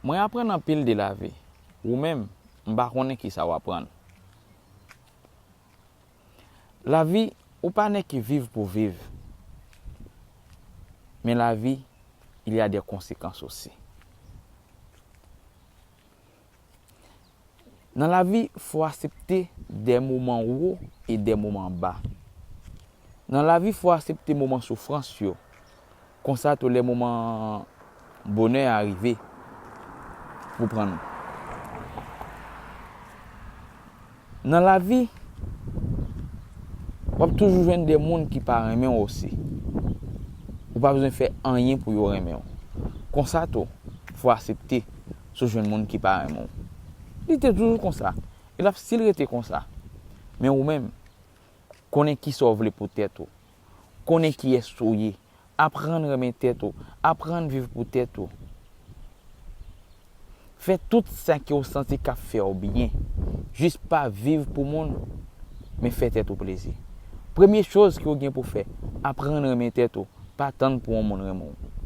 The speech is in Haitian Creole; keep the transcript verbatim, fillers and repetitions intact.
Mwen aprann anpil de lavi. Ou menm, m pa konnen kisa w aprann. Lavi, ou pa nèk viv pou viv. Men lavi, il y a des conséquences aussi. Nan lavi, fò aksepte des moments hauts et des moments bas. Nan lavi, fò aksepte moman soufrans yo. Konsa tou, lè moman bonè a rive pou pran nou. Nan lavi, w ap toujou jwenn de moun ki pa renmen w osi. Ou pa bezwen fè anyen pou yo renmen w. Konsa tou, fò aksepte si w jwenn moun ki pa renmen w. Li te toujou konsa. E l ap still rete konsa. Men ou menm, konnen kisa w vle pou tèt ou. Konnen kiyès ou ye. Aprann renmen tèt ou. Aprann viv pou tèt ou. Fè tout sa ke w santi k ap fè w byen. Jis pa viv pou moun, men fè tèt ou plezi. Premye choz ke w gen pou fè, aprann renmen tèt ou. Pa tann pou yon moun renmen w.